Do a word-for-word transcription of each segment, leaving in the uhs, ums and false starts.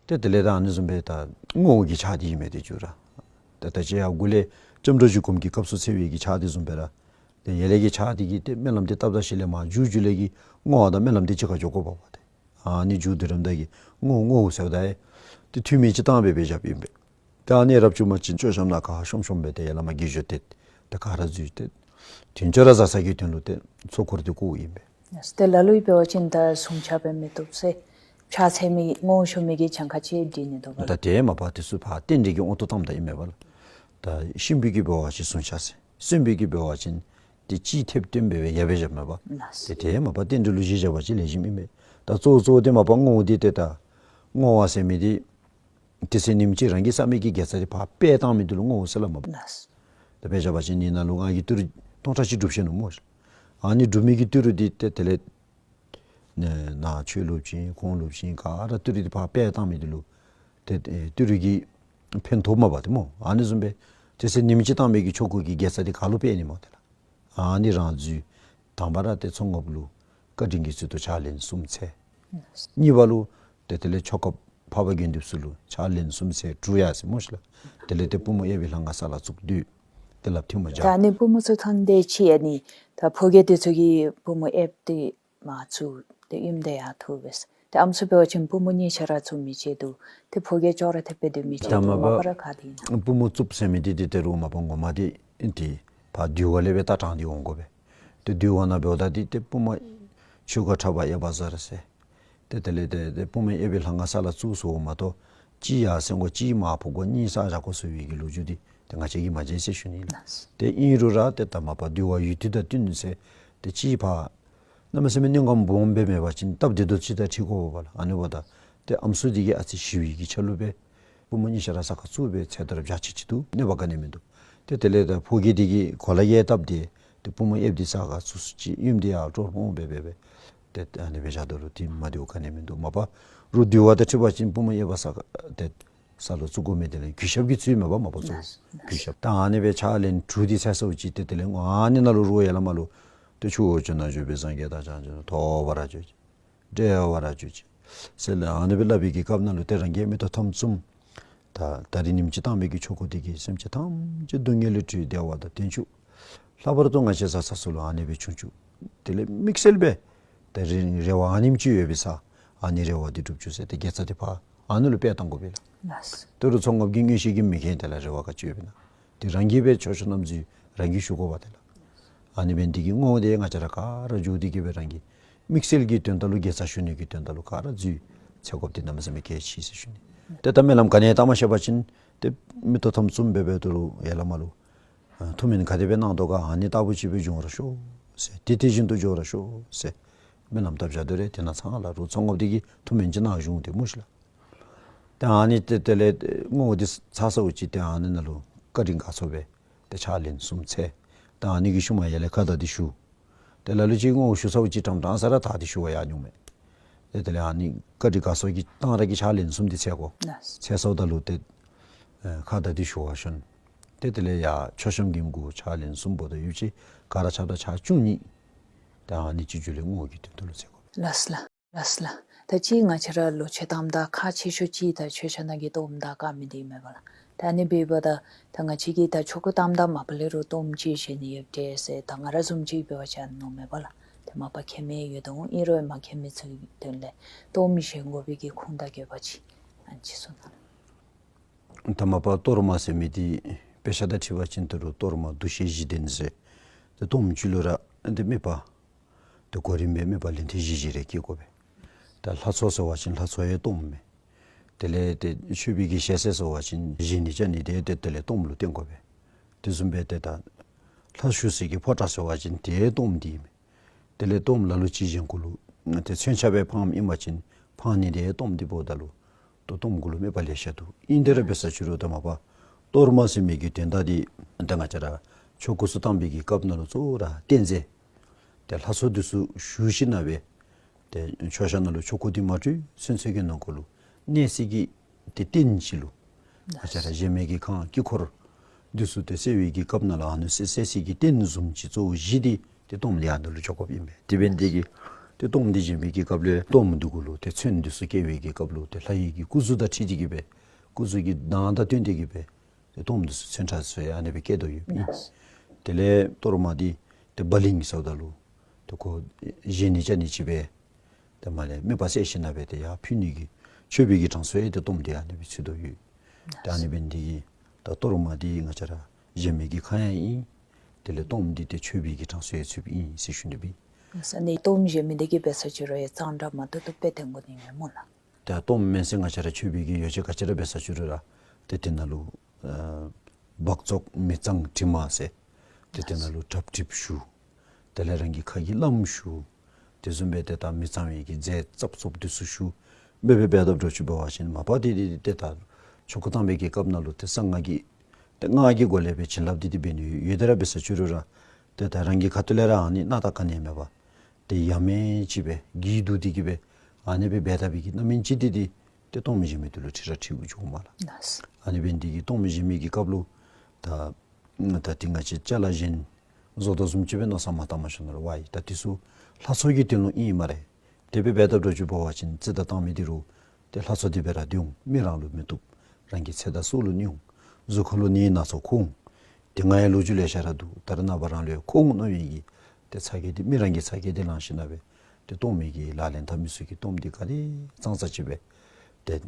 ཏེ་དེ་ལས་ད་ཨ་ནི་བཟུམ་སྦེ་ད་རྔོག་གི་ཕྱག་འདི་ཨིན་མས། ཏེ་མཇུག་ར་ཏེ་ད་ཅི་ཡར་མགུ་ལས་ལྕམ་དྲལ་བཞུགས་སྒོམ་གྱི་སྐབས་སུ་འཚལ་བའི་གི་ཕྱག་འདི་བཟུམ་སྦེ་ར་ཏེ་ཡར་ལས་ཀྱི་ཕྱག་འདི་གིས་ཏེ་སྨོན་ལམ་འདི་བཏབ་ད་ཞིནམ་ལས་མར་མཇུག་མཇུག་ལས་ཀྱི་རྔོག་དང་སྨོན་ལམ་འདི་གཅིག་ཁར་འགྱོ་དགོཔ་འབད་དེ། ཨ་ནི་མཇུག་བསྡུ་རནམ་ད་གི་རྔོག་རྔོག་ཟེརཝ་ད་ཡང་ཏེ་ཐུན་མིན་སྤྱི་བཏང་སྦེ་སྦེ་བཞགཔ་ཨིན་པས། ད་ཨ་ནི་རབ་བྱུང་པ་ཅིན་མཆོད་བཤམ་ནང་ཁར་ཤོམ་ཤོམ་སྦེ་ཏེ་ཡར་ལས་མར་དགེ་སྦྱོར་ཏེ་ད་ག་ར་འཛུལ་ཏེ་དུས་མཆོད་ར་བཟའ་ས་གི་དོན་ལུ་ཏེ་ཚོགས་འཁོར་འདི་བསྐོརཝ་ཨིན་པས། ཡེས། ཏེ་ལ་ལུ་གིས་འབད་བ་ཅིན་ད་བསྲུང་བྱ་འབད་མི་བཏུབ་ཟེར་ཕྱག་འཚལ་མི་རྔོག་ཞུ་མི་གིས་གྱངས་ཁ་ཅིག་སྒྲིག་ནི་འདུག་པ་ལགས། ད་དེ་མ་པ་དེ་ཚུ་ཕར་རྟེན་འབྲེལ་གྱི་དབང་དུ་བཏངམ་ད་ཨིན་མས་པ་ལགས། ད་གཤིན་པོ་གིས་འབད་བ་ཅིན་བསྲུང་བྱ་ཟེར། གསོན་པོ་གིས་འབད་བ་ཅིན་ཏེ་སྤྱི་ཐེབས་སྟོན་སྦེ་སྦེ་ཡ་སྦེ་བཞགཔ་མས་པ། ལགས། ཏེ་དེ་མ་པ་རྟེན་འབྲེལ་ལུ་གཞི་བཞག་པ་ཅིན་ལེགས་ཤོམ་ཨིན་མས། ད་གཙོ་བོ་གཙོ་བོ་འདི་མ་པ་རྔོག་འདི་ཏེ་ད་རྔོག་པ་ཟེར་མི་འདི་དེ་ཚེ་ཉིནམ་གཅིག་རང་གིས་བསགས་མི་གི་དགེ་རྩ་འདི་ཕར་སྤེལ་བཏང་མི་འདི་ལུ་རྔོག་ཟེར་སླབ་མས་པ། ལགས། ད་དཔེ་བཞག་པ་ཅིན་ངེའི་ནང་ལུ་ང་གིས་ཏི་རུ་སྟོང་ཕྲག་གཅིག་སྒྲུབ་ཤེས་ནུག་སྨོ། ཨ་ནི་སྒྲུབ་མི་གི་ཏི་རུ་འདི་ཏེ་དེ་ལས་ནཱ་ཆོས་སློབ་ཅིན་གོང་སློབ་ཅིན་ག་ར་ཏི་རུ་འདི་ཕར་སྤེལ་བཏང་མི་འདི་ལུ་ཏེ་ཏི་རུ་གིས་ཕན་ཐོགས་མས་པ་ཏེ་སྨོ། ཨ་ནི་བཟུམ་སྦེ་དེ་ཚེ་ཉིནམ་གཅིག་བཏང་མི་གི་ཆོ་ག་གི་དགེ་རྩ་འདི་ག་ལུ་སྤེལ་ནི་སྨོ་ཏེ་ལགས། ཨ་ནི་རང་འཛུལ། དང་པ་ར་ཏེ་ཚོགས་རྔམ་ལུ་བཀའ་དྲིན་གྱི་ཚུལ་དུ་ཕྱག་ལན་གསུམ་འཚལ། གཉིས་པ་ལུ་ཏེ་དེ་ལས་ཆོ་ག་འཕགས་པ་དགེ་འདུན་ཚུ་ལུ་ཕྱག་ལན་གསུམ་འཚལ་དྲུག་ཡར་སོ་སྨོ་ཤིག་ལགས། དེ་ལས་ཏེ་པུས་མོ་གཡས་པའི་ལྷ་ང་ས་ལ་བཙུགས་སྡོད། ཏེ་ལགཔ་ཐལ་མོ་སྦྱར། ད་ཨ་ནི་པུས་མོ་བཙུགས་ཐངས་འདི་ཅིག་ཨ་ནི་ད་ཕོ་རྒྱས་འདི་ཚུ་གིས་པུས་མོ་གཡསཔ་འདི་མར་བཙུགས་ཏེ་གཡོནམ་ད་ཡར་འཐུ་བས། ཏེ་ཨམ་སྲུ་འབད་བ་ཅིན་པུས་མོ་གཉིས་ཆ་ར་བཙུགས་མི་ཅིག་འདུག། ཏེ་ཕོ་རྒྱས་ཅོག་ར་འཐདཔ་སྦེ་སྡོད་མི་ཅིག་འདུག། ད་མ་པ་མ་པ་ར་ག་དེ་ཨིན་ན། པུས་མོ་བཙུགསཔ་ཟེར་མི་འདི་ཏེ་ཏེ་རུང་མ་པ་ངོ་མ་འདི་ཏེ་ཕར་འདུལ་བ་ལས་སྦེ་ད་དྲངས་ཏེ་འོང་དགོ་པས། ཏེ་འདུལ་བ་ནང་འབདཝ་ད་འདི་ཏེ་པུས་མོ་ཆོས་གོས་ཕྲག་པ་གཡས་པར་གཟར་ཟེར། ཏེ་དེ་ལས་ཏེ་ཏེ་པུས་མོ་གཡས་པའི་ལྷ་ང་ས་ལ་བཙུགས་ཟེརཝ་མ་གཏོགས་གཅིག་ཡར་སེང་དགོ་གཅིག་མར་ཕབ་དགོ་གཉིས་ས་བཞག་དགོ་ཟེར་བའི་གི་ལོ་རྒྱུས་འདི་ཏེ་ང་བཅས་ཀྱིས་མ་མཇལ་ཟེར་ཞུ་ནི་ལགས། ཏེ་ཨིན་རུང་ར་ཏེ་ད་མ་པ་འདུལ་བ་ཡུལ་དུས་དང་བསྟུན་ཟེར་ཏེ་གཅིག་ཕར་གནམ་མེད་ས་མེད་གནོད་འགལ་སྦོམ་སྦེ་མེད་པ་ཅིན་སྟབས་བདེ་ཏོག་ཏོ་ཅིག་དང་འཁྲིལ་དགོ་པས་ལགས། ཨ་ནི་འབདཝ་ད་ཏེ་ཨམ་སྲུ་འདི་གིས་ཨ་ཙི་ཞི་བའི་གི་ཆ་ལུགས་སྦེ་པུས་མོ་གཉིས་ཆ་ར་ས་ཁར་བཙུགས་སྦེ་ཚེ་ཐར་རྒྱ་ཆེ་ཆེ་འདུག། གནོད་པ་ག་ནི་མིན་འདུག། ཏེ་དེ་ལས་ད་ཕོ་རྒྱས་འདི་གིས་གོ་ལ་གཡས་བཏབ་སྟེ་ཏེ་པུས་མོ་གཡསཔ་འདི་ས་ཁར་བཙུགས་སུ་ཅིག་གཡོནམ་འདི་ཡར་ཀྲོང་ཧྲོང་སྦེ་སྦེ་སྦེ་ཏེ་ཨ་ནི་སྦེ་བཞག་ད་རུང་ཏེ་མ་བདེཝ་ག་ནི་མིན་འདུག། མ་པ་རུང་འདུལ་བ་དང་འཁྲིལ་བ་ཅིན་པུས་མོ་གཡས་པ་ས་ཁར་ཏེ་ས་ལུ་བཙུགས་དགོ་མི་འདི་ལགས་གུས་ཞབས་ཀྱི་ཚུལ་མས་པ། མ་པ་བཙུགས་གུས་ཞབས། ད་ཨ་ནི་སྦེ་ཕྱག་ལན་དྲུག་འདི་འཚལ་ཚརཝ་ཅིག་ཏེ་དེ་ལས་ཨ་ནི་ནང་ལུ་རུང་ཡར་ལས་མར་ལུ་ཏེ་ཕྱོགས་བཅུ་ན་བཞུགས་པའི་སངས་རྒྱས་དང་བྱང་ཆུབ་ཐོབ་པར་གྱུར་ཅིག། བདེ་བར་གྱུར་ཅིག་ཟེར་ལགས། ཨ་ནི་སྦེ་སླབ་པའི་གི་སྐབས་ནང་ལུ་ཏེ་རང་གིས་མིག་ཏོ་ཐམ་བཙུམ། ད་ད་རིས་ཉིནམ་གཅིག་བཏང་མི་གི་ཆོ་ག་འདི་གིས་སེམས་ཅན་ཐམས་ཅད་སྡུག་བསྔལ་ལས་གྲོལ་བདེ་བ་དང་བརྟན་བཅུག། ལྷག་པར་དུ་ང་བཅས་བཟའ་ཚང་ཚུ་ལུ་ཨ་ནི་སྦེ་བྱུང་བཅུག། དེ་ལས་དམིགས་བསལ་སྦེ་ད་རེ་རེ་བ་ཨ་ནེམ་ཅིག་ཡོད་པའི་ས་ཨ་ནི་རེ་བ་འདི་འགྲུབ་བཅུག་ཟེར་ཏེ་དགེ་རྩ་འདི་ཕར་ཨ་ནི་ལུ་སྤེལ་བཏང་དགོ་པས་ལགས། ལགས། ད་རུང་ཚོགས་རྔམ་གྱི་མངོན་ཤེས་ཀྱིས་མི་མཁྱེན། དེ་ལས་རེ་བ་ག་ཅི་ཡོདཔ་ཨིན་ན། དེ་རང་གིས་སྦེ་ཆོས་ཆོས་རྣམས་འཛུལ་རང་གིས་ཞུ་དགོ་པས་ཏེ་ལགས། ཨ་ནི་འབད་ནི་འདི་གིས་རྔོག་འདི་ང་བཅས་ར་ག་ར་འགྱོ་སྟེ་གིས་སྦེ་རང་གི་དམིགས་བསལ་གྱི་དོན་དག་ལུ་དགེ་རྩ་ཞུ་ནི་གི་དོན་དག་ལུ་ག་ར་འཛུལ་འཚལ་དགོཔ་འདི་གནམ་མེད་ས་མེད་གལ་ཆེ་ཟེར་ཞུ་ནི། ཏེ་ད་སྨོན་ལམ་ག་ནི་བཏབ་མ་ཤེས་པ་ཅིན་ཏེ་མིག་ཏོ་ཐམ་བཙུམ་སྦེ་སྦེ་ད་རུང་ཡར་ལས་མར་ལུ་ཨ་ཐུགས་སྨོན་ག་དེ་སྦེ་གནང་དོ་ག་ཨ་ནི་ལྟ་བུ་ཅིག་སྦེ་འབྱུང་བར་ཤོག་ཟེར། དེ་དེ་བཞིན་དུ་འགྱུར་བར་ཤོག་ཟེར་སྨོན་ལམ་བཏབ་བཞག་དོ་རུང་དེ་ནང་ཚང་ལ་རུང་ཚོགས་རྔམ་འདི་གིས་ཐུགས་སྨོན་ཅིག་གནང་བྱུང་སྟེ་སྨོ་ཤིག་ལགས། ཏེ་ཨ་ནི་ཏེ་དེ་ལས་རྔོག་འདི་ཚར་ཚརཝ་ཅིག་ཏེ་ཨ་ནི་ནང་ལུ་བཀའ་དྲིན་དགའ་ཚོར་སྦེ་ཏེ་ཕྱག་ལན་གསུམ་འཚལ། ཏེ་ཨ་ནི་གི་ཤུལ་མ་ཡར་ལས་ཁ་བརྡ་འདི་ཞུ། ཏེ་ལ་ལུ་ཅིག་རྔོག་ཞུ་ཚརཝ་ཅིག་ཀྲམ་ཀྲང་ས་ར་ད་འདི་ཞུ་བར་ཡར་འགྱོཝ་མས། ཏེ་དེ་ལས་ཨ་ནི་བཀའ་དྲིན་དགའ་ཚོར་གྱི་གཏང་རག་གི་ཕྱག་ལན་གསུམ་འདི་འཚལ་དགོ། ལགས། འཚལ་ཚརཝ་ད་ལུ་ཏེ་ཨེ་ཁ་བརྡ་འདི་ཞུ་བར་ཞོན། ཏེ་དེ་ལས་ཡར་མཆོད་བཤམས་ཀྱི་མགུ་ཕྱག་ལན་གསུམ་འབདཝ་ད་ཡོདཔ་ཅིག་ག་ར་ཆ་ད་ཕྱག་བཅུ་གཉིས། ཏེ་ཨ་ནི་ཅིག་མཇུག་ལས་རྔོག་གི་དོན་དག་ལུ་འཚལ་དགོ། ལགས་ལགས། ལགས་ལགས། ད་ཅི་ང་བཅས་ར་ལོ་མཆོད་གཏངམ་ད་ཁག་ཆེ་ཤོས་ཅིག་ད་མཆོད་བཤམས་ནང་གི་གཏོརམ་དང་དཀར་མེ་འདི་མས་པ་ལགས། ད་ཨ་ནི་འབདཝ་ད་ད་ང་བཅས་ཀྱིས་ད་ཆོ་ག་གཏངམ་ད་མ་པ་ལས་རུང་གཏོརམ་ཅིག་བཞེས་ནི་ཡོད་དེ་ཟེར་ད་ང་ར་བཟུམ་ཅིག་འབད་བ་ཅིན་མནོཝ་མས་པ་ལགས། ཏེ་མ་པ་མཁྱེན་མི་ཡོད་དོ་ཨིན་རུང་མ་མཁྱེན་མི་ཚུ་གི་དོན་ལས་གཏོརམ་བཞེས་དགོ་པའི་གི་ཁུངས་དང་དགོས་པ་ཅིག་ཨ་ནི་ཅིག་གསུང་གནང་། ད་མ་པ་གཏོར་མ་ཟེར་མི་འདི་དཔེ་ཆ་དང་འཁྲིལ་བ་ཅིན་ད་རུང་གཏོར་མ་འདུ་ཤེས་བཞི་ལྡན་ཟེར། ཏེ་གཏོརམ་ཅིག་ལུ་ར་ཏེ་དམིགས་པ་ཏེ་གོ་རིམ་སྦེ་དམིགས་པ་ལན་ཐེངས་བཞི་བཞི་རེ་བསྐྱེད་དགོ་པས། ད་ལྷ་ཚོགས་ཟེར་བ་ཅིན་ལྷ་ཚོགས་ཡང་གཏོརམ་མས། དེ་ལས་ཏེ་མཆོད་པའི་གི་ཞལ་ཟས་ཟེར་བ་ཅིན་བཞེས་ནི་བཅའ་ནི་དེ་ཏེ་དེ་ལས་གཏོརམ་ལུ་བརྟེན་དགོ་པས། དེ་བཟུམ་སྦེ་ཏེ་ད་ལྷ་བཞུགས་ས་གི་ཕོ་བྲང་ཟེར་བ་ཅིན་དེ་ཡང་གཏོརམ་འདི་ཨིན་མས། དེ་ལས་གཏོརམ་ལ་ལུ་ཅིག་གཞན་གུ་ལུ་ཏེ་མཚོན་ཆ་སྦེ་འཕང་ཨིན་པ་ཅིན་འཕང་ནི་དེ་ཡང་གཏོརམ་འདི་འབདཝ་ད་ལུ་ཏེ་གཏོརམ་གུ་ལུ་དམིགས་པ་ལེ་ཤ་འདུག། ཨིན་དེ་ར་འབད་ས་ཅིག་རུང་ད་མ་པ་གཏོར་མ་ཟེར་མི་གི་དོན་དག་འདི་ད་ང་བཅས་ར་ཆོ་ག་ཚུ་གཏང་པའི་གི་སྐབས་ནང་ལུ་གཙོ་བོ་ར་རྟེན་རྫས། ཏེ་ལྷ་ཚོགས་འདི་ཚུ་བཞུགས་ཞིནམ་ལས་ཏེ་མཆོད་བཤམས་ནང་ལུ་ཆོ་ག་འདི་མ་གྲོལ་ཚུན་ཚོད་ཀྱི་ནང་འཁོད་ལུ་གནས་ས་གི་ཏེ་རྟེན་ཅིག་ལུ་ང་བཅས་ར་གཞལ་མེད་ཀྱི་ཁང་དཀྱིལ་འཁོར་འདི་ཚུ་ཏེ་གསལ་བའི་གི་སྐབས་ནང་ལུ་ཨ་ནི་གསལ་གསལ་ས་གི་རྟེན་བཟུམ་ཅིག་གཙོ་བོ་བཞི་འདི་ཏེ་གཏོརམ་འདི་ཨ་ནི་ལུ་འཇོག་དགོཔ་ཨིན་པས། དེ་འབད་ནི་དེ་གིས་ ཏེ་གཏོརམ་འདི་བཞེངས་པའི་གི་སྐབས་ལུ་གཏོརམ་འདི་གུ་ལུ་ཏེ་ཚོན་འདི་ཚུ་བཀལ་བའི་གི་སྐབས་ལུ་ཏེ་ལྷ་ཡི་གི་སྐུ་གཟུགས་དང་འཁྲིལ་ཏེ་གི་སྦེ་སྐུ་གཟུགས་ཀྱི་མདངས་དང་བསྟུན་ཏེ་གི་སྦེ་ཏེ་གཏོརམ་འདི་ཚུ་ཚོན་ཁྲ་ཚུ་ཡང་ཨ་ནི་སྦེ་བཀལ་དོ་ཡོདཔ་ཨིན། དེ་ལས་གཏོར་མ་འདི་ཏེ་བ་ལིང་ཟེརཝ་ད་ལུ་ཏེ་ཁོ་བཞེས་ནི་བཅའ་ནི་ཅིག་སྦེ་ཏེ་མར་ལས་དམིགས་པ་གསལ་ཞིནམ་ལས་ཏེ་ཡར་ཕུལ་ནི་གི་མཆོད་པའི་གི་གྲངས་སུ་ཡང་ཏེ་གཏོརམ་འདི་ཨ་ནི་སྦེ་ཚུད་དོ་ཡོད། ཏེ་ཨ་ནི་འབད་ནི་འདི་གིས་ད་གཏོར་མ་འདི་ང་བཅས་ར་བཞེངས་མི་གི་ཁ་ཡང་ཨིན། དེ་ལས་གཏོརམ་འདི་ཏེ་མཆོད་པའི་གི་གྲངས་སུ་ཡང་ཚུདཔ་ཨིན་ཟེར་ཞུ་ནི་སྦེ། ཨ་ནི་གཏོརམ་བཞེངས་མི་འདི་གིས་འབད་ས་ཅིག་རུང་ཡང་གཙང་སྦྲ་མ་བཏུབ་བཏུབ་སྦེ་སྟོན་དགོ་ནི་མས་སྨོ་ལགས། ད་གཏོརམ་མེན་ཟེར་ང་བཅས་ར་མཆོད་པའི་གི་ཡོ་བྱད་ག་ཅི་ར་འབད་ས་ཅིག་རུང་ར་ཏེ་དེ་ནང་ལུ་ཨ་འབག་བཙོག་མི་གཙང་དྲི་མ་ཟེར་ཏེ་དེ་ནང་ལུ་གྲབ་གྲིབ་ཞུགས། དེ་ལས་རང་གི་ཁ་གི་རླངསམ་ཞུགས། དེ་བཟུམ་སྦེ་ཏེ་ད་མི་གཙང་བའི་གི་རྫས་ཙབ་ཙོབ་འདི་ཚུ་ཞུགས། འབད་འབད་འབད་དཔ་འདྲཝ་ཅིག་འབད་བ་ཅིན་མ་པ་ཏེ་ཏེ་ཏེ་ད་ཆོ་ག་བཏང་བའི་གི་སྐབས་ནང་ལུ་ཏེ་གསང་སྔགས་ཀྱི་ཏེ་སྔགས་ཀྱི་སྒོ་ལས་སྦེ་བྱིན་རླབས་འདི་ཏེ་འབད་ནི་ཡོད། ཡོད་དེ་ར་འབད་ས་ཅིག་རུང་ར་ཏེ་ད་རང་གི་ཁ་ཐུག་ལས་ར་ཨ་ནི་སྣང་དག་ག་ནི་ཡང་མེད་པར་ཏེ་ཡ་མེད་ཅིག་སྦེ་སྒྱིད་འདུ་སྟེ་གི་སྦེ་ཨ་ནི་སྦེ་འབད་དཔ་གི་རྣམ་སྨིན་ཅིག་འདི་ཏེ་ཏེ་གཏོརམ་བཞེངས་མི་འདི་ལུ་འཁྲིལ་ར་འཁྲིལཝ་འགྱོཝ་མས་ལགས། ཨ་ནི་འབད་ནི་འདི་གིས་གཏོརམ་བཞེངས་མི་གི་སྐབས་ལུ་ད་ད་འདི་ང་བཅས་ཅ་ལ་བཞེངས་བཟོ་དོ་བཟུམ་ཅིག་སྦེ་མནོ་བསམ་མ་བཏང་པ་ཅིན་ར་ཝའི་ད་འདི་ཚུ་ལྷ་ཚོགས་ཀྱི་དོན་ལུ་ཨིན་སྨ་རེ། དེ་སྦེ་འབད་དཔ་འདྲཝ་ཅིག་འབད་བ་ཅིན་རྩིས་དང་བཏང་མི་འདི་རུང་ཏེ་ལྷ་ཚོགས་འདི་སྦེ་ར་སྡོད་འོང་། མི་རང་ལུ་མི་བཏུབ། རང་གི་ཚེ་དང་སྲོག་ལུ་གནོད་འོང་། གཟུགས་ཁ་ལུ་ནད་སྣ་ཚོགས་འཁོར་འོང་། ཏེ་ང་ཡང་ལོ་རྒྱུས་ལེ་ཤ་ར་འདུག། ད་རེས་ནངས་པ་རང་ལུ་ཡང་འཁོར་འོང་མནོ་བའི་གི་ཏེ་ཚ་གྱང་འདི་མི་རང་གི་ཚ་གྱང་འདི་ལང་ཞིནམ་ལས་ཏེ་གཏོར་མའི་གི་ལག་ལེན་འཐབ་མི་ཚུ་གིས་གཏོརམ་འདི་ག་དེ་གཙང་ས་ཅིག་སྦེ་ཏེ་ཨེ་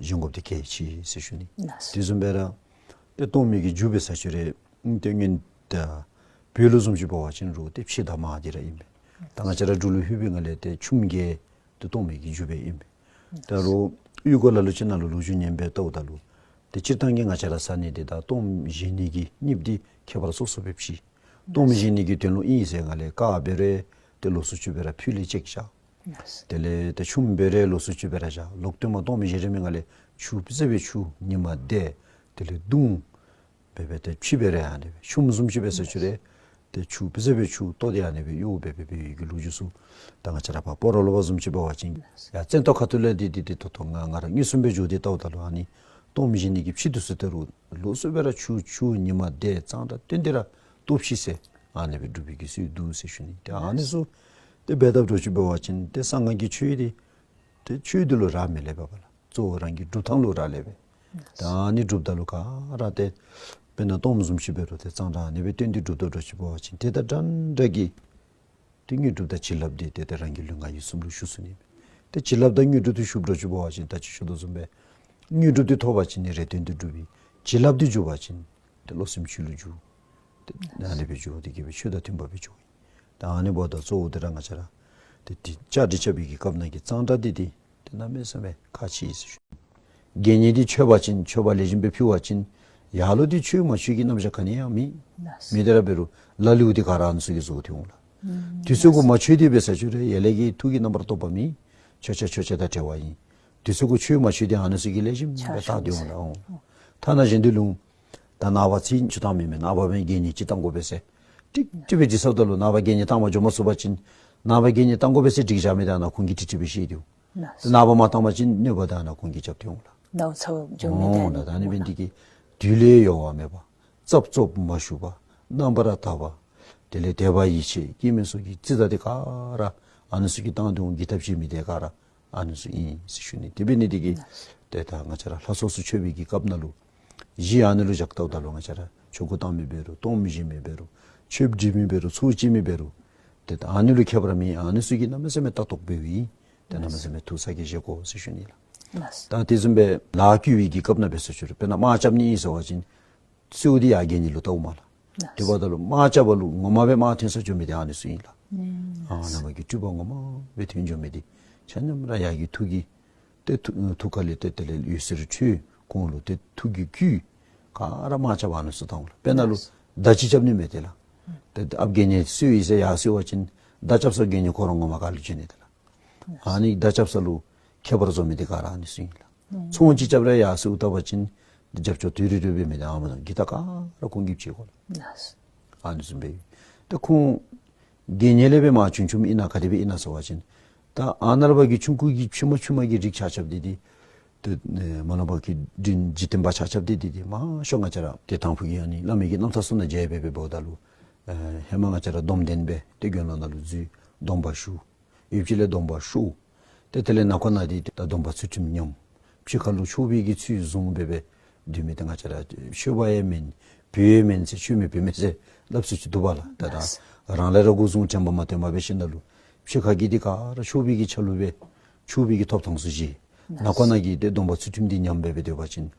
བཞེངས་དགོཔ་འདི་གལ་ཆེ་ཟེར་ཞུ་ནི། དེ་བཟུམ་སྦེ་ར་ཏེ་གཏོར་མའི་གི་རྒྱུ་འབད་ས་ཅིག་རུང་ཏེ་སྔོན་ད་བོད་ལུ་བཟུམ་ཅིག་འབད་བ་ཅིན་རུང་ཏེ་ཕྱེ་དང་མར་འདི་ར་ཨིན་པས། ད་ང་བཅས་ར་འབྲུག་ལུ་ལྷོད་པའི་སྒང་ལས་ཏེ་ཆུམ་གྱི་ཏེ་གཏོར་མའི་གི་རྒྱུ་སྦེ་ཨིན་པས། ད་རུང་གཡུས་སྒོ་ལ་ལུ་ཅིག་ནང་ལུ་ལོ་རྒྱུས་ཉན་སྦེ་བལྟཝ་ད་ལུ་ཏེ་སྤྱིར་བཏང་གི་ང་བཅས་ར་ས་གནས་འདི་ད་གཏོརམ་བཞེངས་ནི་གི་རྙིངམ་འདི་ཁྱད་པར་སོ་སོ་སྦེ་ཕྱེ། གཏོརམ་བཞེངས་ནི་གི་དོན་ལུ་ཨིན་ཟེར་སྒང་ལས་དཀར་འབད་རུང་ཏེ་ལོགས་སུ་ཅིག་སྦེ་ར་ཕུལ་ལས་བཅད་བཞག། དེ་ལས་ཏེ་ཆུམ་འབད་རུང་ལོགས་སུ་ཅིག་སྦེ་ར་བཞག། ལོག་སྟེ་མར་གཏོརམ་བཞེངས་རན་མི་སྒང་ལས་ཆུ་ཕུད་ཟེར་སྦེ་ཆུ་ཉིམ་དེ་དེ་ལས་བརྡུང་འབད་འབད་ཏེ་ཕྱེ་འབད་རུང་ཨ་ནི་སྦེ་ཆུམ་བཟུམ་ཅིག་འབད་ས་ཅིག་རུང་ཏེ་ཆུ་ཕུད་ཟེར་སྦེ་ཆུ་བཏོག་སྟེ་ཨ་ནི་སྦེ་གཡོ་འབད་འབད་འབད་བའི་གི་ལོ་རྒྱུས་ཚུ་ད་ང་བཅས་ར་ཕར་སྤ་རོ་ལུ་བ་བཟུམ་ཅིག་འབད་བ་ཅིན་ཡར་བཙན་ཏོ་ཁ་ཐུག་ལས་འདི་འདི་འདི་ཏོག་ཏོ་ང་ང་ར་མངོན་སུམ་སྦེ་འགྱོ་སྟེ་བལྟཝ་ད་ལུ་ཨ་ནི་གཏོརམ་བཞེངས་ནི་གི་ཕྱེ་འདི་ཚུ་ད་རུང་ལོགས་སུ་སྦེ་ར་ཆུ་ཆུ་ཉིམ་དེ་གཙང་སྦྲ་བཏོན་ཏེ་ར་བཏོག་ཕྱེ་ཟེར་ཨ་ནི་སྦེ་སྒྲུབ་པའི་གི་སྲོལ་འདུག་ཟེར་ཞུ་ནི། ཏེ་ཨ་ནི་ཚུ་ཏེ་འབད་དཔ་འདྲཝ་ཅིག་འབད་བ་ཅིན་ཏེ་གསང་སྔགས་ཀྱི་ཆོས་འདི་ཏེ་ཆོས་འདི་ལུ་རག་མི་ལས་པས་ལགས། གཙོ་བོ་རང་གི་སྒྲུབ་ཐངས་ལུ་རག་ལས་པས། ད་ཨ་ནི་སྒྲུབ་ད་ལུ་ག་ར་ཏེ་དཔེར་ན་གཏོརམ་བཟུམ་ཅིག་འབད་རུང་ཏེ་གཙང་སྦྲ་ཨ་ནི་སྦེ་བཏོན་ཏེ་སྒྲུབ་ད་འདྲཝ་ཅིག་འབད་བ་ཅིན་ཏེ་ད་འདྲན་འདྲ་གི་ཏེ་དངོས་གྲུབ་དང་བྱིན་རླབས་འདི་ཏེ་ཏེ་རང་གི་ལུས་ངག་ཡིད་གསུམ་ལུ་ཞུགས་ཚུགས་ནི། ཏེ་བྱིན་རླབས་དང་དངོས་གྲུབ་འདི་ཞུཝ་འདྲཝ་ཅིག་འབད་བ་ཅིན་ད་ཅི་ཞུ་དོ་བཟུམ་སྦེ་དངོས་གྲུབ་འདི་ཐོབ་པ་ཅིན་ནི་རེ་འདོད་འདི་འགྲུབ་པས། བྱིན་རླབས་འདི་འཇུག་པ་ཅིན་ཏེ་བློ་སེམས་ཆོས་ལུ་འཇུག། ཏེ་ཨ་ནི་སྦེ་འཇུག་སྟེ་གི་སྦེ་ཆོས་དང་མཐུན་པ་སྦེ་འགྱོ། ད་ཨ་ནི་འབདཝ་ད་གཙོ་བོ་འདི་ར་ང་བཅས་ར་ཏེ་ཏེ་བཅའ་སྒྲིག་རྐྱབ་པའི་གི་སྐབས་ནང་གི་གཙང་སྦྲ་འདི་ཏེ་ཏེ་གནམ་མེད་ས་མེད་ཁག་ཆེ་ཟེར་ཞུ། དགེ་བསྙེན་འདི་མཆོད་པ་ཅིན་མཆོད་པ་ལེགས་ཤོམ་སྦེ་ཕུལ་བ་ཅིན་ཡར་ལུ་ཏེ་མཆོད་མ་མཆོད་ཀྱི་རྣམ་གཞག་ག་ནི་ཡང་མེད། མེད་དེ་ར་འབད་རུང་ལ་ལུ་འདི་ག་ར་ཨ་ནི་ཚུ་གིས་བཟོ་སྟེ་འོང་ལགས། དུས་ཚོད་གུ་མ་མཆོད་དེ་འབད་ས་ཅིག་རུང་ཡར་ལས་ཀྱི་ཐུགས་ཀྱི་རྣམ་པར་རྟོག་པ་མེད། མཆོད་བྱ་མཆོད་བྱ་དང་བྲལ་བ་ཨིན། དུས་ཚོད་གུ་མཆོད་མ་མཆོད་འདི་ཨ་ནི་ཚུ་གིས་ལེགས་ཤོམ་སྦེ་བལྟ་སྟེ་འོང་ལགས། ཨོ། ཐ་ན་གཞན་འདི་ལུ་ད་ནངས་པ་ཚེས་བཅུ་བཏང་མི་མེན་ནངས་པ་འབད་དགེ་བསྙེན་ཅིག་བཏང་དགོ་པས་ཟེར། ཀྲིག་ཀྲི་སྦེ་འདི་ཚུ་ད་ལུ་ནངས་པ་དགེ་བསྙེན་བཏང་བར་འགྱོ་མ་ཚུགས་པ་ཅིན་ནངས་པ་དགེ་བསྙེན་བཏང་དགོ་པས་ཟེར་སྒྲིག་བཞག་མི་འདི་ཨ་ནཱ་ཁོང་གིས་ཀྲིག་ཀྲི་སྦེ་ཤེས་ཏེ་འོང་། ནངས་པ་མ་བཏང་པ་ཅིན་གནོད་པ་འདི་ཨ་ནཱ་ཁོང་གིས་རྐྱབ་སྟེ་འོང་ལགས། ནངས་པ་འགྱོ་མི་འདི་ཨ་ནི་ད་ཨ་ནི་འབད་ནི་འདི་གིས་དུས་ལས་ཡོལ་བ་མེད་པར་ཙབ་ཙོབ་མ་ཞུགས་པར་རྣམ་པར་དག་པ། དེ་ལས་དད་པ་ཡིད་ཆེས་སྐྱེ་མི་ཚུ་གི་རྩིས་ད་འདི་ག་ར་ཨ་ནི་ཚུ་གིས་བཏང་སྟེ་འོང་། གི་ཐབས་ཤེས་མི་འདི་ག་ར་ཨ་ནི་ཚུ་ཨིན་ཟེར་ཞུ་ནི། དེ་འབད་ནི་འདི་གིས་ཏེ་ད་ང་བཅས་ར་ལྷ་ཚོགས་ཚུ་མཆོད་པའི་གི་སྐབས་ནང་ལུ་གཞི་ཨ་ནི་ལུ་བཞག་བལྟཝ་ད་ལུ་ང་བཅས་ར་ཆོ་ག་བཏང་མི་འབད་རུང་གཏོརམ་བཞེངས་མི་འབད་རུང་མཆོད་པ་སྒྲིག་མི་འབད་རུང་ཚོགས་བཅད་མི་འབད་རུང་ཏེ་ད་ཨ་ནི་ལུ་ཁྱད་པར་མེད། ཨ་ནི་ཚུ་གིས་གནམ་མེད་ས་མེད་ལྟ་རྟོག་འབད་བའི་ཏེ་གནམ་མེད་ས་མེད་ཐུགས་ཚ་གྱང་བཞེས་དགོ་ཟེར་ཞུ་ནི་ལགས། ད་དེ་བཟུམ་སྦེ་ལཱ་བསྐུལ་བའི་གི་སྐབས་ནང་འབད་ས་ཅིག་རུང་དཔེར་ན་དམག་རྐྱབ་ནི་ཨིན་ཟེར་བ་ཅིན་གསོལཝ་འདི་ཡར་དགེ་བསྙེན་ལུ་བཏབ་འོང་སྨ་ལགས། དེ་འབདཝ་ད་ལུ་དམག་རྐྱབ་པ་ལུ་ངོ་མ་སྦེ་དམག་འཐོན་སར་འགྱོ་མི་འདི་ཨ་ནི་ཚུ་ཨིན་ལགས། ཨ་ནཱ་མ་གི་སྤྲུལ་པ་ངོ་མ་སྦེ་འཐོན་འགྱོ་མི་འདི་ཆ་མཉམ་ར་ཡར་གྱི་ཐུགས་ཀྱི་ཏེ་ཐུགས་ཐུགས་ཀ་ལས་ཏེ་དེ་ལས་འོད་ཟེར་འཕྲོས། ཁོང་ལུ་ཏེ་ཐུགས་ཀྱི་བསྐུལ། ག་ར་དམག་རྐྱབ་པར་ཨ་ནི་ཚུ་བཏང་འོང་ལགས། དཔེར་ན་ལུ་མདའ་ཅིག་རྐྱབ་ནི་མས་ཏེ་ལགས། ཏེ་ཨཔ་དགེ་བསྙེན་གསོལ་ཡི་ཟེར་ཡར་གསོལ་བ་ཅིན་མདའ་རྐྱབ་ས་དགེ་བསྙེན་ཁོ་ར་ངོ་མ་ག་ལུ་འགྱོ་ནི་ཏེ་ལགས། ཨ་ནི་མདའ་རྐྱབ་ས་ལུ་ཁྱད་པར་བཟོ་མི་འདི་ག་ར་ཨ་ནི་ཚུ་ཨིན་ལགས། ཚོང་ཅིག་རྐྱབ་རུང་ཡར་གསོལཝ་བཏབ་པ་ཅིན་རྒྱབ་སྐྱོར་དོ་རུང་རུང་འབད་མི་འདི་ཨ་མ་དང་གི་ད་ག་ར་ཁོང་གིས་བྱེད་དགོ་ལགས། ཨ་ནི་བཟུམ་སྦེ་ཏེ་ཁོང་དགེ་བསྙེན་ལས་སྦེ་མར་བྱུང་བྱུངམ་ཨིན་ན་ག་དེ་སྦེ་ཨིན་ན་ཟེར་བ་ཅིན་ད་ཨ་ནཱ་ལས་ཕར་གྱི་ཆུང་ཀུ་གི་ཕྱི་མ་ཕྱི་མ་གི་རིགས་ཆ་ཁྱབ་འདི་འདི་ཏེ་མ་ལ་བ་གི་འཇིག་རྟེན་པ་ཆ་ཁྱབ་འདི་འདི་འདི་མང་ཤོས་ང་བཅས་ར་ཏེ་དང་ཕུ་གི་ཨ་ནི་བླ་མའི་གི་རྣམ་ཐར་ཚུ་ནང་མཇལ་སྦེ་འབདཝ་ད་ལུ་ཨེ་ཧེ་མ་ང་བཅས་ར་སྡོམ་ལྡན་སྦེ་ཏེ་དགེ་སློང་ནང་ལུ་འཛུལ་སྡོམ་པ་ཞུ། ཡུདཔ་ཅིག་ལས་སྡོམ་པ་ཞུ། ཏེ་དེ་ལས་ནང་འཁོད་ནང་འདི་ད་སྡོམ་པ་ཚུལ་ཁྲིམས་ཉམས། ཕྱི་ཁ་ལུ་ཆོས་པའི་གི་ཚུལ་བཟུང་སྦེ་སྦེ་སྡོད་མི་ཏེ་ང་བཅས་ར་ཆོས་པ་ཡང་མེན་བོད་ཡང་མེན་ཟེར་ཆོས་མེད་བོད་མེད་ཟེར་སླབ་སྲོལ་ཅིག་འདུག་པ་ལགས། ད་ད་རང་ལས་ར་འགོ་བཟུང་དྲན་པ་མ་བཏོན་པར་འབད་ཞིནམ་ལས་ཕྱི་ཁ་གི་འདི་ག་ར་ཆོས་པའི་གི་ཆ་ལུགས་སྦེ་ཆོས་པའི་གི་ཐོབ་ཐངས་ཚུ་བཞེས། ནང་འཁོད་ནང་གི་ཏེ་སྡོམ་པ་ཚུལ་ཁྲིམས་འདི་ཉམས་སྦེ་སྦེ་སྡོད་པ་ཅིན་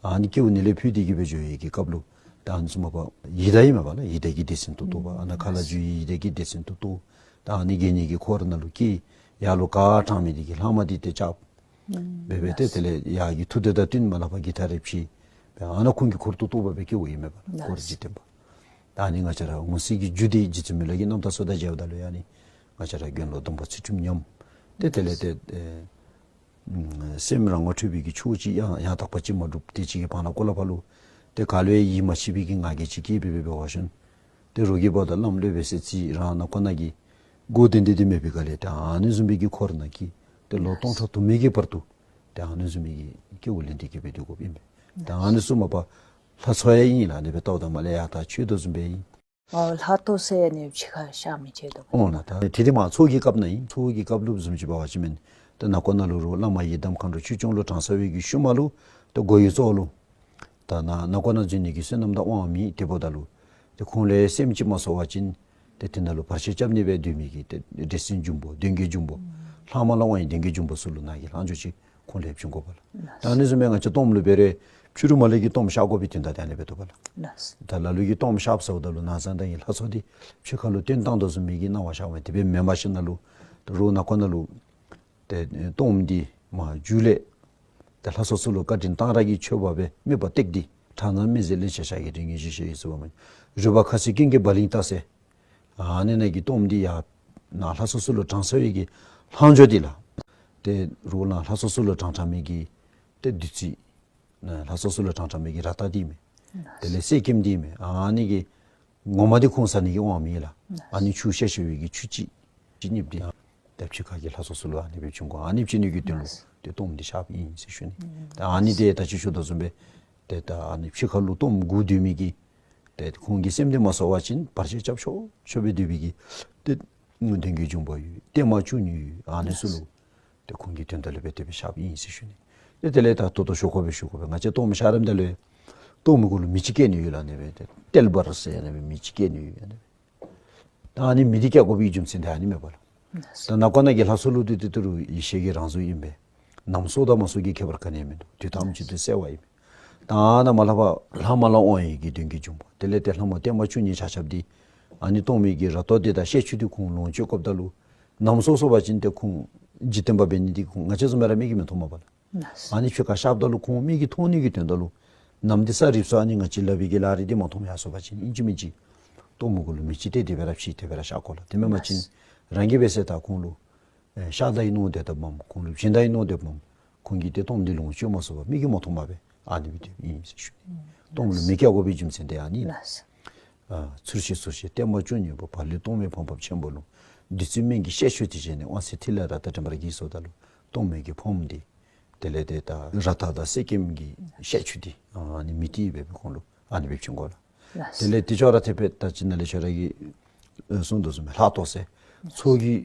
ཨ་ནི་སྐྱེ་བ་ནི་ལས་ཕུད་དེ་གི་སྦེ་འགྱོ་བའི་གི་སྐབས་ལུ་ད་ཨ་ནི་ཚུ་མ་པ་ཡི་དྭགས་ཨིན་མས་པ་ལགས། ཡི་དྭགས་ཀྱི་སྡེ་ཚན་དུ་གཏོགས་པ། ཨ་ནཱ་ཁ་ལ་འགྱོ་ཡི་དྭགས་ཀྱི་སྡེ་ཚན་དུ་གཏོགས། ད་ཨ་ནི་དགེ་བསྙེན་གྱི་འཁོར་ནང་ལུ་སྐྱེས། ཡར་ལུ་ག་དྲང་མི་འདི་གིས་ལྷག་མ་འདི་ཏེ་རྐྱབ། སྦེ་སྦེ་ཏེ་དེ་ལས་ཡར་གྱི་མཐུ་སྟོབས་དང་བསྟུན་མ་ལྷག་པ་གི་མཐའ་རེ་ཕྱེ། སྦེ་ཨ་ནཱ་ཁོང་གི་འཁོར་དུ་གཏོགས་པ་སྦེ་སྐྱེ་བ་ཨིན་མས་པ་ལགས། འཁོར་འཇིག་རྟེན་པ། ད་ཨ་ནི་ང་བཅས་ར་འོང་ས་གི་རྒྱུ་འདི་རྗེ་བཙུན་མི་ལ་གི་རྣམ་ཐར་སོགས་དང་མཇལཝ་ད་ལུ་ཡང་ཨ་ནི་ང་བཅས་ར་དགེ་སློང་སྡོམ་པ་ཚུལ་ཁྲིམས་ཉམས། ཏེ་དེ་ལས་ཏེ་ཨེ་སེམས་རང་ངོ་འཕྲོད་པའི་གི་ཆོས་ཅིག་ཡང་ཡང་དག་པ་ཅིག་མ་གྲུབ། དེ་ཅིག་གི་བར་ན་ཀོ་ལ་ཕ་ལུ་ཏེ་ག་ལུ་ཡང་ཡིད་མ་ཆེས་པའི་གི་ང་རྒྱལ་ཅིག་སྐྱེས་སྦེ་སྦེ་འབད་བ་ཅིན་ཏེ་རོགས་ཀྱིས་འབདཝ་ད་བླམ་སློབ་དཔོན་ཟེར་རྩིས་རང་ནང་འཁོད་ནང་གི་སྒོ་བདེ་བདེ་འདི་མེད་པའི་སྒང་ལས་ཏེ་ཨ་ནི་བཟུམ་མའི་གི་འཁོར་ནང་གི་ཏེ་ལོ་སྟོང་ཕྲག་དུ་མའི་གི་བར་དུ་ཏེ་ཨ་ནི་བཟུམ་མའི་གི་སྐྱེ་བ་ལེན་ཏེ་གི་སྦེ་སྡོད་དགོཔ་ཨིན་པས། ཏེ་ཨ་ནི་ཚུ་མ་པ་ལྷ་ཚོགས་ཡང་ཨིན་ལགས། ཨ་ནི་སྦེ་བལྟཝ་ད་མར་ལས་ཡར་ད་ཆོས་རྡོ་བཟུམ་སྦེ་ཨིན། ཨོ་ལྷ་ཐོ་ཟེར་ཨ་ནི་ཕྱི་ཁར་གཤགས་མི་ཅིག་འདུག། ཨོ་ལགས། ད་དེ་དེ་མ་ཚོགས་ཀྱི་སྐབས་ནང་ཨིན། ཚོགས་ཀྱི་སྐབས་ལུ་བཟུམ་ཅིག་འབད་བ་ཅིན་མེན། ད་ནང་འཁོད་ནང་ལུ་རོགས་བླ་མ་ཡི་དམ་མཁའ་འགྲོ་ཆོས་སྐྱོང་ལུ་གྲངས་བསགས་པའི་གི་ཤུལ་མ་ལུ་ད་སྒོ་ཡི་ཚོགས་ལུ་ད་ནང་ནང་འཁོད་ནང་འཛུལ་ནི་གི་བསོད་ནམས་དང་དབང་མེད། དེ་འབདཝ་ད་ལུ་ཏེ་ཁོང་ལུ་སེམས་ཅིག་མ་གསོ་བ་ཅིན་ཏེ་དེ་ནང་ལུ་བར་ཆད་རྐྱབ་ནི་སྦེ་སྡོད་མི་གི་ཏེ་འདྲེ་སྲིན་འབྱུང་པོ་གདོན་བགེགས་འབྱུང་པོ་ལྷག་མ་ལ་དབང་བའི་གདོན་བགེགས་འབྱུང་པོ་ཚུ་ལུ་ནང་གི་ལྷག་འཕྲོ་ཅིག་ཁོང་ལུ་བྱིན་དགོ་པས་ལགས། ད་ཨ་ནི་བཟུམ་སྦེ་ང་བཅས་གཏོརམ་ལུ་འབད་རུང་ཕྱི་རུ་མ་ལས་ཀྱི་གཏོརམ་བཤགས་དགོ་པའི་དོན་དག་དེ་ཨ་ནི་སྦེ་འདུག་པ་ལགས། ད་ལ་ལུ་གིས་གཏོརམ་བཤགསཔ་ཟེརཝ་ད་ལུ་ནང་ཚང་དང་གི་ལྷ་ཚོགས་འདི་ཕྱི་ཁ་ལུ་བཏོན་བཏང་དོ་བཟུམ་མའི་གི་སྣང་བ་ཤར་བ་དེ་སྦེ་མེན་པར་ཞིནམ་ལས་ད་རོགས་ནང་འཁོད་ནང་ལུ་ཏེ་གཏོརམ་འདི་མ་མཇུག་ལས་ཏེ་ལྷ་ཚོགས་ཚུ་ལུ་བཀའ་དྲིན་གཏང་རག་གི་མཆོད་པ་སྦེ་དམིགས་པ་གཏད་དེ། ཕྲག་ན་མི་བཟད་བརླན་ཤེས་ཤ་ཡི་རིང་ངེ་ཞི་ཞེས་ཡི་ཟེར་བ་མ་རུས་པ་ཁ་ཚིག་ཀུན་གྱི་བ་ལིང་ལྟར་ཟེར། ཨ་ནི་ནང་གི་གཏོརམ་འདི་ཡར་ནང་ལྷ་ཚོགས་ཚུ་ལུ་གྲངས་བསགས་པའི་གི་ལྷག་འཕྲོ་འདི་ལགས། ཏེ་རོགས་ནང་ལྷ་ཚོགས་ཚུ་ལུ་གྲངས་དྲངས་མི་གི་ཏེ་བདུད་རྩི། ལྷ་ཚོགས་ཚུ་ལུ་གྲངས་དྲངས་མི་གི་རཀྟ་འདི་མས། དེ་ལས་གསེར་སྐྱེམས་འདི་མས། ཨ་ནི་གི་ངོ་མ་འདི་ཁོང་ཟ་ནི་གི་དབང་མེད་ལགས། ཨ་ནི་ཆུ་བཤལ་བཤལ་བའི་གི་ཆུ་ཅིག་ཅིག་གཉིས་འདི་ཡང་ཏེ་ཕྱི་ཁ་གི་ལྷ་ཚོགས་ཚུ་ལུ་ཨ་ནི་སྦེ་བྱིན་དགོ། ཨ་ནི་བྱིན་ནི་གི་དོན་ལུ་ཏེ་གཏོརམ་འདི་བཤགསཔ་ཨིན་ཟེར་ཞུ་ནི། ཏེ་ཨ་ནི་འདི་ད་ཅི་ཞུ་དོ་བཟུམ་སྦེ་ཏེ་ད་ཨ་ནི་ཕྱི་ཁ་ལུ་གཏོརམ་བསྒུགས་སྡོད་མི་གི་ཏེ་ཁོང་གི་སེམས་འདི་མ་གསོ་བ་ཅིན་བར་ཆད་རྐྱབ་ཆོག་ཆོག་སྦེ་སྡོད་པའི་གི་ཏེ་གདོན་བགེགས་འབྱུང་པོ་ཡོད། བརྟན་མ་བཅུ་གཉིས་ཡོད། ཨ་ནི་ཚུ་ལུ་ཏེ་ཁོང་གི་དོན་དག་ལུ་སྦེ་དེ་སྦེ་བཤགསཔ་ཨིན་ཟེར་ཞུ་ནི། ཏེ་དེ་ལས་ད་ད་ལྟོ་ཞུ་དགོ་པས་ཞུ་དགོ་པས། ང་བཅས་གཏོརམ་བཤགས་རནམ་ད་ལུ་གཏོརམ་གུ་ལུ་མེ་ཅིག་བཀལ་ནི་ཡོད་ལགས། ཨ་ནི་སྦེ་ཏེལ་སྦར་ཟེར་ཨ་ནི་སྦེ་མེ་ཅིག་བཀལ་ནི་ཡོད། ཨ་ནི་སྦེ་ད་ཨ་ནི་མེ་འདི་བཀལ་དགོ་པའི་རྒྱུ་མཚན་འདི་ཨ་ནི་མས་པ་ལགས། ད་ནང་འཁོད་ནང་གི་ལྷ་ཚོགས་ལུ་ཏེ་ཏེ་ཏེ་རུ་ཡེ་ཤེས་ཀྱི་རང་གཟུགས་ཨིན་པས། ནམ་སྲོ་དང་མ་སྲོ་གི་ཁྱད་པར་ག་ནི་ཡང་མིན་འདུག། དུས་ཐམས་ཅད་དུ་གསལ་བ་ཨིན་པས། ད་ནཱ་མ་ལྷག་པར་ལྷག་མ་ལ་དབང་བའི་གི་གདོན་བགེགས་འབྱུང་པོ་དེ་ལས་ཏེ་ལྷག་མ་བརྟན་མ་བཅུ་གཉིས་ཆ་ཁྱབ་འདི་ཨ་ནི་གཏོརམ་གྱི་རཀྟ་འདི་དང་བཤལ་ཆུ་འདི་ཁོང་ལོངས་སྤྱོད་དགོཔ་ད་ལུ་ནམ་སྲོ་སོང་པ་ཅིན་ཏེ་ཁོང་འཇིག་རྟེན་པ་འབད་ནི་འདི་ཁོང་ང་བཅས་བཟུམ་སྦེ་ར་མིག་གིས་མི་མཐོང་མས་པ་ལགས། ཨ་ནི་ཕྱི་ཁར་བཤགསཔ་ད་ལུ་ཁོང་མིག་གིས་མཐོང་ནི་གི་དོན་དག་ལུ་ནམ་འདི་ས་རིབ་སོང་ཨ་ནི་ང་བཅས་ལག་པའི་གི་ལག་རིས་འདི་མ་མཐོངམ་ཡར་སོང་པ་ཅིན་ཨིན་ཅི་མིན་ཅི་གཏོརམ་གུ་ལུ་མེ་ཅིག་ཏེ་དེ་སྦེ་ར་ཕྱེ་དེ་སྦེ་ར་བཤགས་དགོ་ལགས། དེ་མེན་པ་ཅིན་རང་གིས་འབད་ཟེར་ད་ཁོང་ལུ་ཨེ་བཤགས་ད་ཡི་མནོ་སྡོད་དཔ་མས། ཁོང་ལུ་བྱིན་ད་ཡི་མནོ་སྡོད་དཔ་མས། ཁོང་གིས་ཏེ་གཏོརམ་འདི་ལོངས་སྤྱོད་མ་ཚུགས་པར་མིག་གིས་མ་མཐོངམ་སྦེ་ཨ་ནི་སྦེ་སྡོདཔ་ཨིན་ཟེར་ཞུ་ནི། གཏོརམ་ལུ་མེ་བཀལ་དགོ་པའི་རྒྱུ་མཚན་འདི་ཨ་ནི་ཨིན། ཨ་ཚུར་བཤལ་ཚུར་བཤལ་བརྟན་མ་བཅུ་གཉིས་པོ། བག་ལེབ་གཏོར་མའི་ཕང་པ་ཆེན་པོ་ལུ། བདུད་རྩི་སྨན་གྱི་བཤལ་ཆུ་དེ་བཞེས་ནས། དབང་ཟེར་ཐིག་ལེ་རཀྟ་དྲན་པར་བགྱིས་ཟེརཝ་ད་ལུ་གཏོར་མའི་གི་ཕང་འདི་དེ་ལས་ཏེ་ད་རཀྟ་དང་གསེར་སྐྱེམས་ཀྱི་བཤལ་ཆུ་འདི་ཨ་ནི་མེ་འདི་སྦེ་སྦེ་ཁོང་ལུ་ཨ་ནི་སྦེ་བྱིན་དགོ་ལགས། དེ་ལས་ཏེ་ཅོག་ར་འཐདཔ་སྦེ་ད་ཅི་ནཱ་ལས་ཁྱོད་ར་གིས་གསུངས་དོ་བཟུམ་སྦེ་ལྷག་ཐོ་ཟེར་ཚོགས་ཀྱི་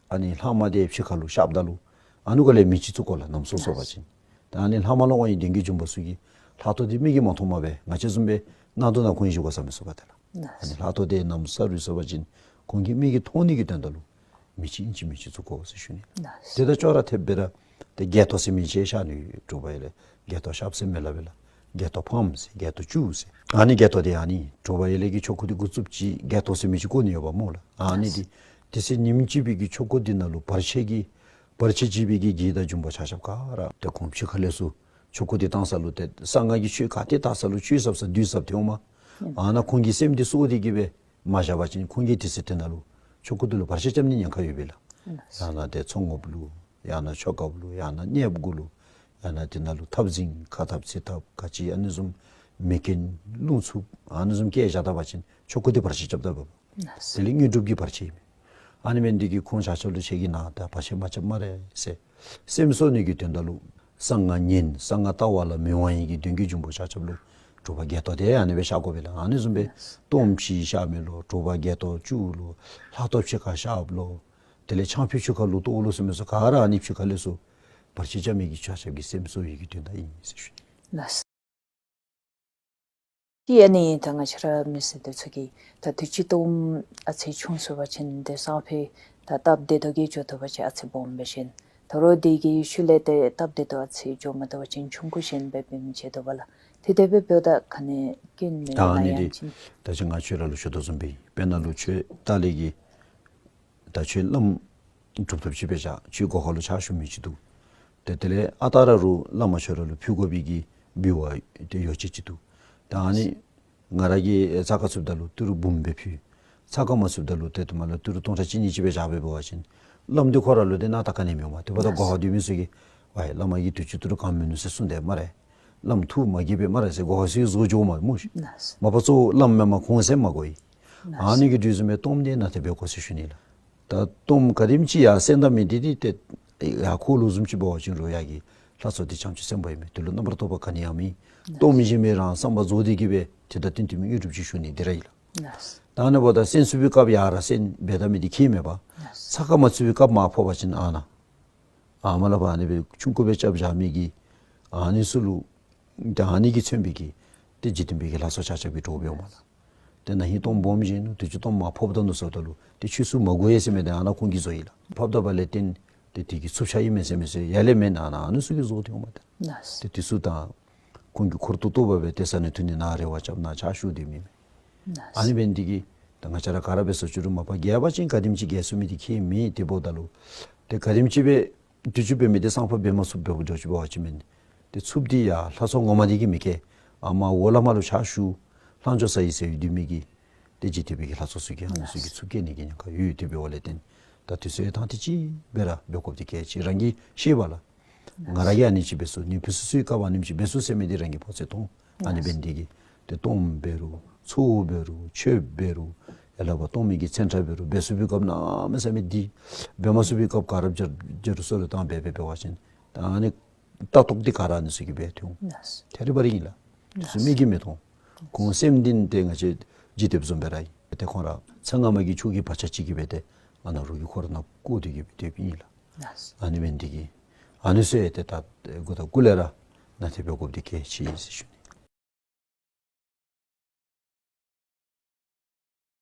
ཨ་ནི་ལྷག་མ་འདི་ཕྱི་ཁ་ལུ་བཤགསཔ་ད་ལུ་ཨ་ནི་གུ་ལས་མེ་ཅིག་བཙུགས་དགོ་ལགས། ནམ་སྲོ་སོང་པ་ཅིན། ད་ཨ་ནི་ལྷག་མ་ལ་དབང་བའི་གདོན་བགེགས་འབྱུང་པོ་ཚུ་གིས་ལྷག་ཐོ་འདི་མིག་གིས་མ་མཐོངམ་སྦེ་ང་བཅས་བཟུམ་སྦེ་ནང་དུ་ནང་ཁོང་གིས་བཞེས་དགོ་ས་མི་ཚུགས་པས་ཏེ་ལགས། ཨ་ནི་ལྷག་ཐོ་འདི་ནམ་ས་རིབ་སོང་པ་ཅིན་ཁོང་གི་མིག་གིས་མཐོང་ནི་གི་དོན་དག་ལུ་མེ་ཅིག་ཨིན་ཅི་མིན་ཅི་བཙུགས་དགོ་ཟེར་ཞུ་ནི། དེ་དང་ཅོག་ར་འཐདཔ་སྦེ་ར་ཏེ་བགེགས་གཏོར་ཟེར་མི་ཅིག་བཤགས་ནི་ཡོད། དྲོ་པ་ཡར་ལས་བགེགས་གཏོར་བཤགསཔ་ཟེར་མི་ལགས་སྦེ་ལགས། བགེགས་གཏོར་ཕང་ཟེར་བགེགས་གཏོར་བཅུ་ཟེར། ཨ་ནི་བགེགས་གཏོར་འདི་ཨ་ནི་དྲོ་པ་ཡར་ལས་ཀྱི་ཆོ་ག་འདི་འགོ་བཙུགསཔ་ཅིག་བགེགས་གཏོར་ཟེར་མི་ཅིག་བཀོ་ནི་ཡོདཔ་སྨོ་ལགས། ཨ་ནི་འདི་དེ་ཚེ་ཉིནམ་གཅིག་པའི་གི་ཆོ་ག་འདི་ནང་ལུ་བར་ཆད་ཀྱི་བར་ཆད་བྱེད་པའི་གི་བགེགས་དང་འབྱུང་པོ་ཆ་ཁྱབ་ག་ར་ཏེ་ཁོང་ཕྱི་ཁ་ལས་ཚུར་ཆོ་ག་འདི་བཏང་ས་ལུ་ཏེ་གསང་སྔགས་ཀྱི་ཆོས་ག་ཏེ་བཏང་ས་ལུ་ཆོས་ཟབ་ས་བདུད་ཟབ་སྟེ་འོང་མས། ཨ་ནཱ་ཁོང་གི་སེམས་འདི་གསོ་སྟེ་གི་སྦེ་མ་བཞག་པ་ཅིན་ཁོང་གིས་དེ་ཚེ་དེ་ནང་ལུ་ཆོ་ག་འདི་ལུ་བར་ཆད་རྐྱབ་ནི་ཉེན་ཁ་ཡོད་པས་ལགས། ཡང་ན་ཏེ་མཚོ་ངོས་ལུ་ཡང་ན་ཆོ་གཔ་ལུ་ཡང་ན་གནས་གུ་ལུ་ཡང་ན་དེ་ནང་ལུ་འཐབ་འཛིང་ཁ་འཐབ་ཚིག་འཐབ་ག་ཅི་ཨ་ནི་བཟུམ་མེ་རྐྱེན་རླུང་འཚུབ་ཨ་ནི་བཟུམ་བཀལ་བཞག་ད་པ་ཅིན་ཆོ་ག་འདི་བར་ཆད་རྐྱབ་ད་པས། དེ་ལས་དངོས་གྲུབ་ཀྱི་བར་ཆད་ཨིན་མས། ཨ་ནི་མེན་འདི་གིས་ཁོང་ཆ་ཁྱབ་ལུ་ཁྱེད་ཀྱིས་ནཱ་ད་བར་ཆད་མ་རྐྱབ་སྨ་རེ་ཟེར་སེམས་གསོ་ནི་གི་དོན་དག་ལུ་གསང་སྔགས་ཉན། གསང་སྔགས་ལྟ་བ་ལ་མི་དབང་བའི་གི་གདོན་བགེགས་འབྱུང་པོ་ཆ་ཁྱབ་ལུ་དྲོ་པ་བགེགས་གཏོར་འདི་ཨ་ནི་སྦེ་བཤགས་དགོ་པས་ལགས། ཨ་ནི་བཟུམ་སྦེ་གཏོརམ་ཕྱི་བཤགས་མི་ལོ། དྲོ་པ་བགེགས་གཏོར་བཅུག་ལོ། ལྷག་ཐོ་ཕྱི་ཁར་བཤགས་ལོ། དེ་ལས་ཆང་ཕུད་ཆུ་ཁ་ལུ་གཏོར་ལོ་ཟེར་མི་ཚུ་ག་ར་ཨ་ནི་ཕྱི་ཁ་ལས་ཚུར་བར་ཆད་རྐྱབ་མི་གི་ཆ་ཁྱབ་ཀྱི་སེམས་གསོ་བའི་གི་དོན་དག་ཨིན་ཟེར་ཞུ་ནི། ལགས། དེ་ཡང་ཨ་ནི་ད་ང་བཅས་ར་མི་སེར་དེ་ཚུ་གིས་ད་དུས་ཅི་གཏོརམ་ཨ་ཙི་ཆུང་སོང་པ་ཅིན་དེ་སང་ཕོད་ད་སྟབས་བདེ་ཏོག་གི་འགྱོ་བཏུབ་པ་ཅིན་ཨ་ཙི་སྦོམ་འབད་ཞིནམ་ད་རུང་དེ་གི་ཤུལ་ལས་དེ་སྟབས་བདེ་ཏོག་ཨ་ཙི་འགྱོ་མ་བཏུབ་པ་ཅིན་ཆུང་ཀུ་ཅིག་འབད་འབད་མི་ཅིག་འདུག་པ་ལགས། དེ་དེ་སྦེ་འབདཝ་ད་ག་ནི་སྐྱོན་མེད་ད་ཨ་ནི་ལགས། དེ་ཡང་ཅིན་ད་ཅི་ང་ཁྱོད་ར་ལུ་ཞུ་དོ་བཟུམ་སྦེ་དཔེར་ན་ལུ་ཁྱོད་ལྟག་ལས་ཀྱི་ད་ཁྱོད་བླམ་གྲུབ་ཐོབ་ཅིག་སྦེ་བཞག། ཁྱོད་སྒོ་ཁ་ལུ་ཕྱག་ཞུ་མི་ཅིག་འདུག། ཏེ་དེ་ལས་ཨ་རྟག་ར་རུང་བླ་མ་ཁྱོད་ར་ལུ་ཕུལ་དགོ་པའི་གི་འབུལ་བ་དེ་ཡོ་བྱད་ཅིག་འདུག། ད་ཨ་ནི་ང་ར་གིས་ཚ་ཁ་ཚུདཔ་ད་ལུ་ཏི་རུ་འབུམ་སྦེ་ཕུལ། ཚ་ཁ་མ་ཚུདཔ་ད་ལུ་ཏེ་དེ་མ་ལུ་ཏི་རུ་སྟོང་ཕྲག་གཅིག་གཉིས་ཅིག་སྦེ་བཞག་སྦེ་འབད་བ་ཅིན་བླམ་འདི་ཁོ་ར་ལུ་དེ་ནང་ད་ག་ནི་མི་འོང་མས། དེ་འབདཝ་ད་སྒོ་ཁར་སྡོད་མི་ཚུ་གིས་ཝའི་བླ་མ་གིས་དུས་ཅི་ཏི་རུ་གང་མིན་ནུག་ཟེར་གསུངས་དེས་སྨ་རེ། བླམ་ཐུགས་མ་དགྱེས་པས་སྨ་རེ་ཟེར་སྒོ་ཁར་ཚུར་བཟོ་འགྱོཝ་མས་སྨོ་ཤིག། ལགས། མ་པ་གཙོ་བོ་བླམ་མེན་མས། ཁོང་སེམས་མ་དགའཝ་ཨིན། ལགས། ཨ་ནི་གི་དུས་ཚོད་མེན་གཏོརམ་འདི་ནང་ཏེ་འབད་དགོ་ཟེར་ཞུ་ནི་ལགས། ད་གཏོརམ་ག་དེམ་ཅིག་ཡར་གསན་ད་མི་འདི་འདི་ཏེ་ཡར་ཁོ་ལུ་བཟུམ་ཅིག་འབད་བ་ཅིན་རུང་ཡར་གྱི་ལྷ་ཚོགས་འདི་བྱང་ཆུབ་སེམས་དཔའ་ཨིན་མས། དེ་ལུ་རྣམ་པར་རྟོག་པ་ག་ནི་ཡང་མེད། གཏོརམ་བཞེས་མི་རང་བསམ་པ་རྫོགས་ཏེ་གི་སྦེ་ཏེ་ད་ཏན་ཏན་མི་དངོས་གྲུབ་ཅིག་ཞུ་ནི་འདི་ར་ཨིན་ལགས། ལགས། ད་ཨ་ནི་འབདཝ་ད་གསན་ཚུགས་པའི་སྐབས་ཡར་ར་གསན་འབད་ད་མི་འདི་ཁྱད་མེད་པ། ལགས། ཚ་ཁ་མ་ཚུད་པའི་སྐབས་མར་ཕབ་པ་ཅིན་ཨ་ནཱ་ཨ་མ་ལ་བ་ཨ་ནི་སྦེ་ཆུང་ཀུ་སྦེ་རྐྱབ་བཞག་མི་གི་ཨ་ནི་ཚུ་ལུ་ད་ཨ་ནི་གིས་མཚོན་པའི་གི་ཏེ་འཇིག་རྟེན་པའི་གི་ལྷ་ཚོགས་ཆ་ཁྱབ་ཀྱིས་གྲོགས་འབདཝ་མས་ལགས། ཏེ་ན་ཧིང་གཏོརམ་སྦོམ་བཞེས་ནུག། དུས་ཅི་གཏོརམ་མར་ཕབ་ད་ནུག་ཟེརཝ་ད་ལུ་ཏེ་ཁྱོད་ཚུ་མ་དགོ་ཡེ་ཟེར་མི་འདི་ཨ་ནཱ་ཁོང་གིས་བཟོ་ཡི་ལགས། ཕབ་ད་པ་ལས་བརྟེན་ཏེ་དེ་གི་ཚུབ་ཆ་ཨིན་མས་ཟེར་མི་ཚུ་ཡར་ལས་མེན་ན་ཨ་ནི་ཚུ་གིས་བཟོ་སྟེ་འོངམ་མས་ཏེ། ལགས། ཏེ་དེ་ཚུ་ད་ཁོང་གིས་འཁོར་ཏོག་ཏོ་སྦེ་སྦེ་ཏེ་ས་གནས་ཐུག་ནི་ནཱ་རེ་བ་རྐྱབ་ནཱ་ཕྱག་ཞུ་སྡོད་མི་མས། ལགས། ཨ་ནི་འབད་ནི་འདི་གིས་ད་ང་བཅས་ར་ག་ར་འབད་སོ་ཅི་རུང་མ་པ་རྒྱས་པ་ཅིན་ག་དེམ་ཅིག་རྒྱས་ཚུགས་མི་འདི་ཁྱད་མེད། དེ་འབདཝ་ད་ལུ་ཏེ་ག་དེམ་ཅིག་སྦེ་དུས་ཅི་འབད་མི་འདི་སང་ཕོད་འབད་མ་ཚུགསཔ་འབད་འགྱོ་ཅི་འབད་བ་ཅིན་མེན། ཏེ་ཚུབ་འདི་ཡར་ལྷ་ཚོགས་ངོ་མ་འདི་གིས་མི་བཀལ། ཨ་མར་འོག་བླ་མ་ལུ་ཕྱག་ཞུ། ལྷག་འཕྲོ་ཟ་ཡི་ཟེར་ཡོད་དེ་མི་གིས་ཏེ་འཇིག་རྟེན་པའི་གི་ལྷ་ཚོགས་ཚུ་གིས་ཨ་ནི་ཚུ་གིས་ཚུབ་བཀལ་ནི་གི་ཉེན་ཁ་ཡོད། དེ་འབདཝ་ལས་བརྟེན་ད་དུས་ཚོད་ཡང་ཐང་ཐིག་ཅིག་སྦེ་ར་འབད་དགོཔ་འདི་གལ་ཆེ། རང་གིས་ཤེས་པ་ལགས། ང་ར་གིས་ཨ་ནི་ཅིག་འབད་ཚུགས། ངེའི་ཕུན་སུམ་ཚོགས་སྐབས་ཨ་ནེམ་ཅིག་འབད་ཚུགས་ཟེར་མི་འདི་རང་གིས་ཕོ་ཚོད་མཐོང་། ཨ་ནི་འབད་ནི་འདི་གིས་ཏེ་གཏོརམ་འབད་རུང་ཚོགས་འབད་རུང་མཆོད་འབད་རུང་ཡར་ལས་ཕར་གཏོར་མའི་གི་ཚན་ཁྲ་འབད་རུང་འབད་ཚུགས་པའི་སྐབས་གནམ་མེད་ས་མེད་འདི་འབད་མ་ཚུགས་པའི་སྐབས་ག་ར་བྱ་རུང་བྱ་རུང་སོ་རུང་བཏང་སྦེ་འབད་འབད་བ་ཅིན་ད་ཨ་ནི་ལྟ་རྟོག་འདི་ག་ར་ཨ་ནི་ཚུ་གིས་འབད་དེ་འོང་། ལགས། ཐད་རི་བ་རི་ཨིན་ལགས། དེ་ཚུ་མིག་གིས་མི་མཐོང་། ཁོང་སེམས་འདི་ཏེ་ང་བཅས་འཇིག་རྟེན་བཟུམ་སྦེ་ར་ཨིན། ཏེ་ཁོང་ར་ཚེ་སྔ་མ་གི་ཆོས་ཀྱི་བག་ཆགས་ཅིག་གིས་འབད་དེ་ཨ་ནཱ་རོགས་ཀྱི་འཁོར་ནང་བཀོ་སྟེ་གི་སྦེ་སྡོདཔ་ཨིན་ལགས། ལགས། ཨ་ནི་འབད་ནི་འདི་གིས་ཨ་ནི་ཚུ་ཡང་ཏེ་ད་མགུ་ད་སྐུ་ལས་ར་ནན་ཏན་འབད་དགོཔ་འདི་གལ་ཆེ་ཟེར་ཞུ།